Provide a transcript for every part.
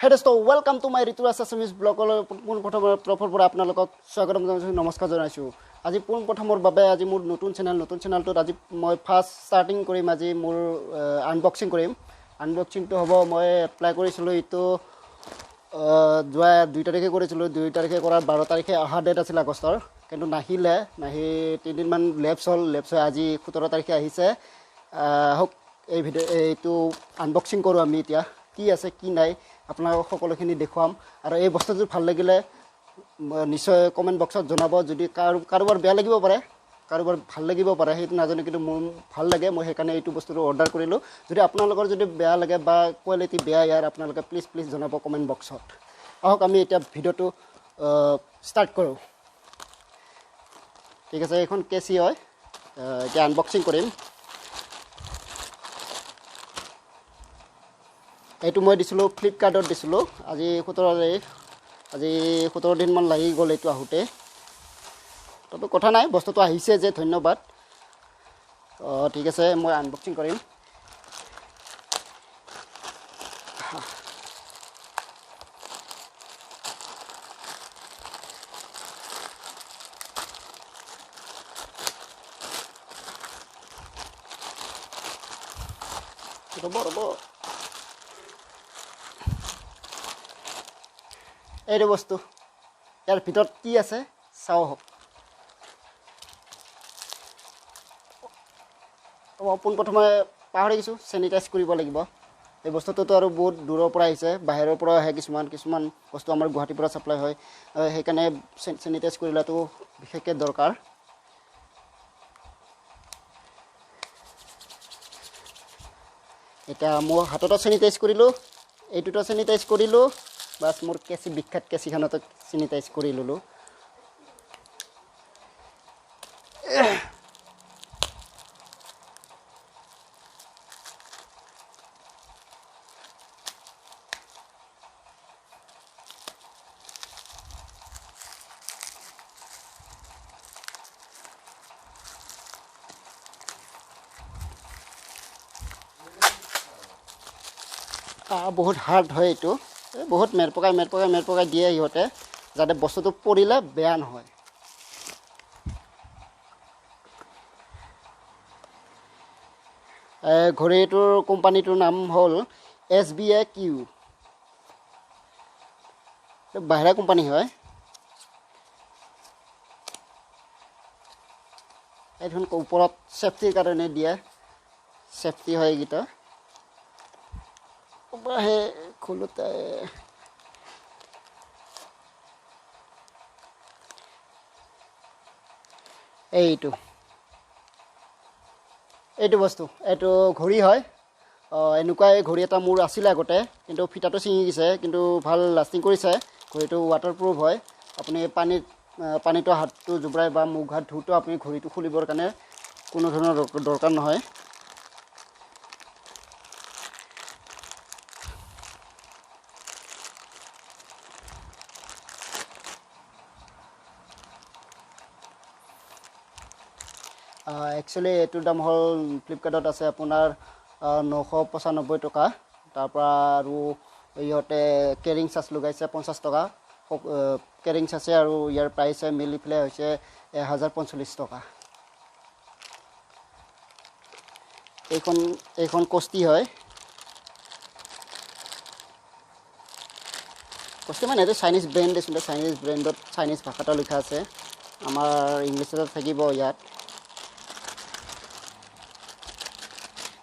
Hey দোস্ত, welcome to my Rituraj Assamese ব্লগলৈ পোনপ্ৰথমৰ তৰফৰ পৰা আপোনালোকক স্বাগতম জনাইছোঁ, নমস্কাৰ জনাইছোঁ। আজি পোনপ্ৰথমৰ বাবে আজি মোৰ নতুন চেনেল, নতুন চেনেলটোত আজি মই ফাৰ্ষ্ট ষ্টাৰ্টিং কৰিম। আজি মোৰ আনবক্সিং কৰিম। আনবক্সিংটো হ'ব, মই এপ্লাই কৰিছিলোঁ এইটো যোৱা 2 তাৰিখে কৰিছিলোঁ। 2 তাৰিখে কৰাৰ 12 তাৰিখে অহা ডেট আছিল আগষ্টৰ, কিন্তু নাহিলে। নাহি তিনিদিনমান লেপছ হ'ল। লেপছ হৈ আজি 17 তাৰিখে আহিছে। আহক এই ভিডিঅ' এইটো আনবক্সিং কৰোঁ আমি। এতিয়া কি আছে কি নাই আপোনালোকক সকলোখিনি দেখুৱাম। আৰু এই বস্তুটো ভাল লাগিলে নিশ্চয় কমেণ্ট বক্সত জনাব। যদি কাৰোবাৰ বেয়া লাগিব পাৰে, কাৰোবাৰ ভাল লাগিব পাৰে, সেইটো নাজানো, কিন্তু মোৰ ভাল লাগে, মই সেইকাৰণে এইটো বস্তুটো অৰ্ডাৰ কৰিলোঁ। যদি আপোনালোকৰ যদি বেয়া লাগে বা কোৱালিটি বেয়া ইয়াৰ, আপোনালোকে প্লিজ প্লিজ জনাব কমেণ্ট বক্সত। আহক আমি এতিয়া ভিডিঅ'টো ষ্টাৰ্ট কৰোঁ। ঠিক আছে, এইখন কেচি হয়। এতিয়া আনবক্সিং কৰিম। এইটো মই দিছিলোঁ ফ্লিপকাৰ্টত দিছিলোঁ। আজি 17 তাৰিখ, আজি 17 দিনমান লাগি গ'ল এইটো আহোঁতে। তবে কথা নাই, বস্তুটো আহিছে যে, ধন্যবাদ। ঠিক আছে, মই আনবক্সিং কৰিম। ৰ'ব ৰ'ব, এইটো বস্তু ইয়াৰ ভিতৰত কি আছে চাওঁ আহক। পোনপ্ৰথমে পাহৰি গৈছোঁ, চেনিটাইজ কৰিব লাগিব। এই বস্তুটোতো আৰু বহুত দূৰৰ পৰা আহিছে, বাহিৰৰ পৰা আহে। কিছুমান কিছুমান বস্তু আমাৰ গুৱাহাটীৰ পৰা ছাপ্লাই হয়, সেইকাৰণে চেনিটাইজ কৰি লোৱাটো বিশেষকৈ দৰকাৰ। এতিয়া মোৰ হাততো চেনিটাইজ কৰিলোঁ, এইটোতো চেনিটাইজ কৰিলোঁ, বাছ মোৰ কেঁচি, বিখ্যাত কেঁচিখনতো চেনিটাইজ কৰি ল'লোঁ। বহুত হাৰ্ড হয় এইটো, বহুত মেৰপকাই মেৰপকাই মেৰপকাই দিয়ে সিহঁতে, যাতে বস্তুটো পৰিলে বেয়া নহয়। ঘড়ীটোৰ কোম্পানীটোৰ নাম হ'ল এছ বি এ কিউ, বাহিৰা কোম্পানী হয়। এইখন ওপৰত ছেফটিৰ কাৰণে দিয়ে, ছেফটি হয় এইকেইটা। সেই খোলোতে এইটো এইটো বস্তু, এইটো ঘড়ী হয়। এনেকুৱাই ঘড়ী এটা মোৰ আছিলে আগতে, কিন্তু ফিটাটো ছিঙি গৈছে, কিন্তু ভাল লাষ্টিং কৰিছে। ঘড়ীটো ৱাটাৰপ্ৰুফ হয়। আপুনি পানীটো হাতটো জোবৰাই বা মুখ হাত ধুওঁতেও আপুনি ঘড়ীটো খুলিবৰ কাৰণে কোনো ধৰণৰ দৰকাৰ নহয়। একচুৱেলি এইটোৰ দাম হ'ল ফ্লিপকাৰ্টত আছে আপোনাৰ 995 টকা। তাৰপৰা আৰু ইহঁতে কেৰিং চাৰ্জ লগাইছে 50 টকা। কেৰিং চাৰ্জে আৰু ইয়াৰ প্ৰাইচে মিলি পেলাই হৈছে 1045 টকা। এইখন কষ্টি হয়। কষ্টি মানে এইটো চাইনিজ ব্ৰেণ্ড দেচোন, চাইনিজ ব্ৰেণ্ডত চাইনিজ ভাষাটো লিখা আছে, আমাৰ ইংলিছতে থাকিব ইয়াত।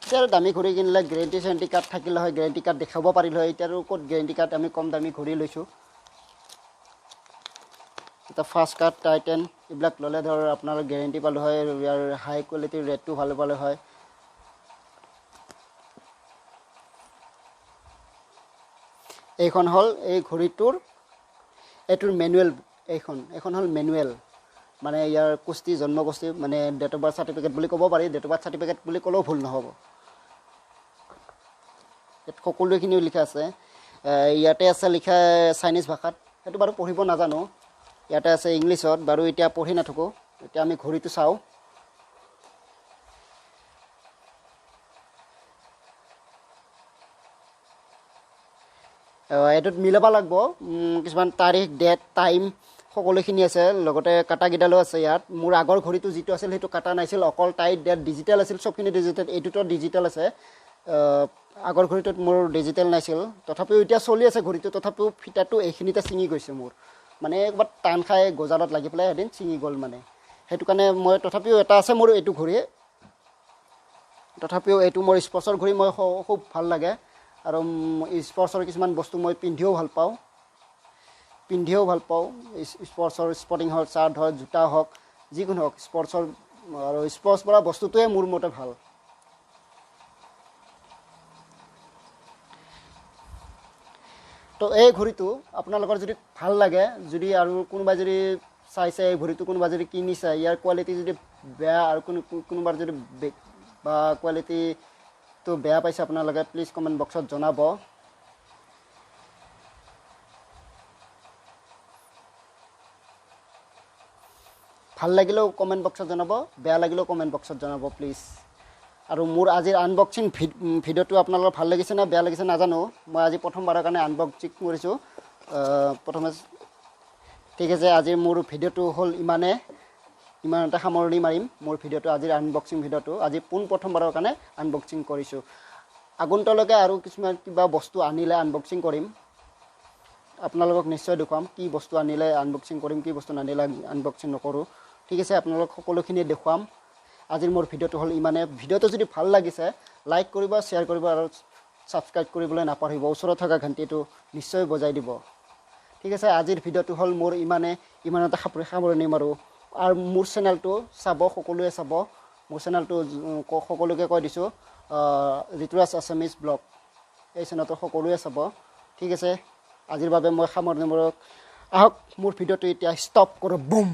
এতিয়া আৰু দামী ঘড়ী কিনিলে গেৰেণ্টি চেৰেণ্টি কাৰ্ড থাকিলে হয়, গেৰেণ্টি কাৰ্ড দেখাব পাৰিলে হয়। এতিয়া আৰু ক'ত গেৰেণ্টি কাৰ্ড, আমি কম দামী ঘড়ী লৈছোঁ। এতিয়া ফাৰ্ষ্ট কাৰ্ড, টাইটেন এইবিলাক ল'লে ধৰ আপোনাৰ গেৰেণ্টি পালোঁ হয়, ইয়াৰ হাই কোৱালিটিৰ ৰেটটো ভাল পালে হয়। এইখন হ'ল এই ঘড়ীটোৰ, এইটোৰ মেনুৱেল। এইখন হ'ল মেনুৱেল, মানে ইয়াৰ কুস্তি, জন্ম কুস্তি, মানে ডেট অফ বাৰ্থ চাৰ্টিফিকেট বুলি ক'ব পাৰি। ডেট অফ বাৰ্থ চাৰ্টিফিকেট বুলি ক'লেও ভুল নহ'ব। ইয়াত সকলোখিনিও লিখা আছে। ইয়াতে আছে লিখা চাইনিজ ভাষাত, সেইটো বাৰু পঢ়িব নাজানো। ইয়াতে আছে ইংলিছত, বাৰু এতিয়া পঢ়ি নাথাকোঁ। এতিয়া আমি ঘড়ীটো চাওঁ। এইটোত মিলাব লাগিব, কিছুমান তাৰিখ, ডেট, টাইম সকলোখিনি আছে, লগতে কাটাকেইডালো আছে ইয়াত। মোৰ আগৰ ঘড়ীটো যিটো আছিল সেইটো কাটা নাছিল, অকল টাইট ডেট ডিজিটেল আছিল, চবখিনি ডিজিটেল। এইটোতো ডিজিটেল আছে, আগৰ ঘড়ীটোত মোৰ ডিজিটেল নাছিল। তথাপিও এতিয়া চলি আছে ঘড়ীটো, তথাপিও ফিটাটো এইখিনিতে ছিঙি গৈছে মোৰ, মানে ক'ৰবাত টান খাই গজালত লাগি পেলাই এদিন ছিঙি গ'ল মানে। সেইটো কাৰণে মই তথাপিও এটা আছে মোৰ এইটো ঘড়ী, তথাপিও এইটো মোৰ স্পৰ্টছৰ ঘড়ী, মই খুব ভাল লাগে। আৰু স্পৰ্টছৰ কিছুমান বস্তু মই পিন্ধিও ভাল পাওঁ, পিন্ধিও ভাল পাওঁ। স্পৰ্টছৰ স্পৰ্টিং হওক, চাৰ্ট হওক, জোতা হওক, যিকোনো হওক, স্পৰ্টছৰ আৰু স্পৰ্টছ পৰা বস্তুটোৱে মোৰ মতে ভাল। তো এই ঘড়ীটো আপোনালোকৰ যদি ভাল লাগে, যদি আৰু কোনোবাই যদি চাইছে এই ঘড়ীটো, কোনোবা যদি কিনিছে, ইয়াৰ কোৱালিটি যদি বেয়া আৰু কোনোবাৰ যদি বা কোৱালিটিটো বেয়া পাইছে আপোনালোকে প্লিজ কমেণ্ট বক্সত জনাব। ভাল লাগিলেও কমেণ্ট বক্সত জনাব, বেয়া লাগিলেও কমেণ্ট বক্সত জনাব প্লিজ। আৰু মোৰ আজিৰ আনবক্সিং ভিডিঅ'টো আপোনালোকৰ ভাল লাগিছে নে বেয়া লাগিছে নাজানো, মই আজি প্ৰথমবাৰৰ কাৰণে আনবক্সিং কৰিছোঁ। প্ৰথমে ঠিক আছে, আজিৰ মোৰ ভিডিঅ'টো হ'ল ইমানে, ইমানতে সামৰণি মাৰিম মোৰ ভিডিঅ'টো, আজিৰ আনবক্সিং ভিডিঅ'টো। আজি পোনপ্ৰথমবাৰৰ কাৰণে আনবক্সিং কৰিছোঁ। আগন্তুলৈকে আৰু কিছুমান কিবা বস্তু আনিলে আনবক্সিং কৰিম, আপোনালোকক নিশ্চয় দেখুৱাম কি বস্তু আনিলে আনবক্সিং কৰিম, কি বস্তু নানিলে আনবক্সিং নকৰোঁ। ঠিক আছে, আপোনালোক সকলোখিনি দেখুৱাম। আজিৰ মোৰ ভিডিঅ'টো হ'ল ইমানে। ভিডিঅ'টো যদি ভাল লাগিছে লাইক কৰিব, শ্বেয়াৰ কৰিব আৰু ছাবস্ক্ৰাইব কৰিবলৈ নাপাহৰিব। ওচৰত থকা ঘণ্টিটো নিশ্চয় বজাই দিব। ঠিক আছে, আজিৰ ভিডিঅ'টো হ'ল মোৰ ইমানে, ইমানতে সামৰণি মাৰোঁ। আৰু মোৰ চেনেলটো চাব, সকলোৱে চাব মোৰ চেনেলটো, সকলোকে কৈ দিছোঁ, ঋতুৰাজ আছামিজ ব্লগ, এই চেনেলটো সকলোৱে চাব। ঠিক আছে, আজিৰ বাবে মই সামৰণি মাৰোঁ। আহক মোৰ ভিডিঅ'টো এতিয়া ষ্টপ কৰোঁ। বুম।